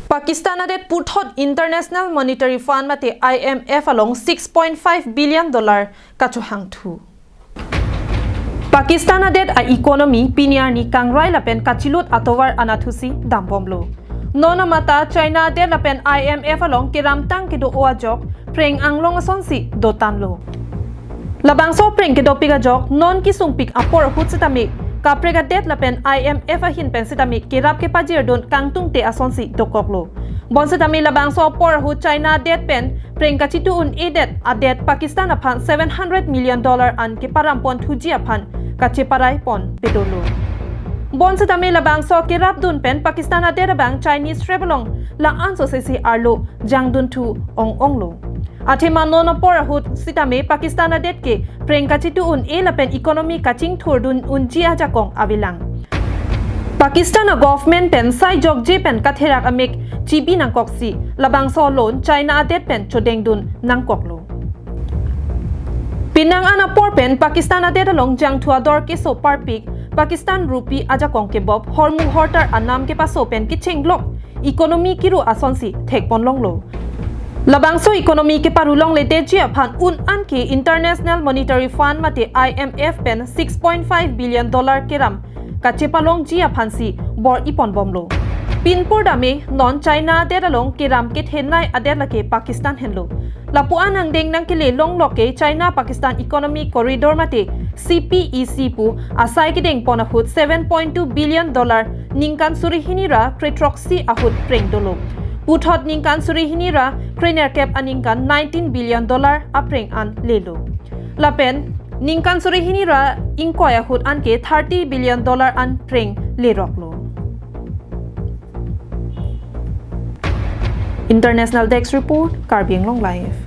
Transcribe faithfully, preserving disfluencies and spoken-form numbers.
Pakistan adet puthot International Monetary Fund mate I M F along six point five billion dollar kachohangthu. Pakistan adet a-economy pini arni kangrai lapen kachilut atovar anatthusi dambomlo. Non amata China adet lapen I M F along keramtang kedo-o ajok phreng anglong asonsi dotanlo. Labangso phreng kedopik ajok non kesungpik apor ahut sitame kaprek adet lapen I M F ahin pen sitame kerap kepajirdun kangtungte asonsi dokoklo. Bonsitame labangso apor ahut China adet pen phreng kachitu un-edet adet Pakistan aphan seven hundred million dollar an keparamponthuji aphan kacheparaiponpedolo. Bonsitame labangso kerapdun pen Pakistan adet abang Chinese rep along la-an sosesi arlo jangdunthu ong-onglo. Athema non apor ahut sitame Pakistan adet ke phreng kachitu un-e lapen economy kachingthurdun unji ajakong avelang. Pakistan a-government pen sai jokje pen katherak amek chibi nangkoksi labangso loan China adet pen chodengdun nangkoklo. Penang an apor pen Pakistan adet along jangthu ador keso parpik Pakistan rupee ajakong kebop hormu hortar anam kepaso pen kechenglok economy kiru asonsi thekponlonglo. Labangso economy keparu longledetji aphan un an ke International Monetary Fund mate I M F pen six point five billion dollar keram kachepalongji aphansi bor-iponbomlo. Pinpur dame non China adet along keram kethenei adet lake Pakistan henlo. Lapu-an angdeng nangkele longlok ke China Pakistan Economic Corridor mate C P E C pu asai kedengpon ahut seven point two billion dollar ningkan suri hini ra krethroksi ahut phreng dolo. Puthot ningkan suri hini ra krenerkep aningkan nineteen billion dollar aphreng an lelo. Lapen ningkan suri hini ra ingkoi ahut anke thirty billion dollar an phreng leroklo. International Desk Report, Karbi Anglong Live.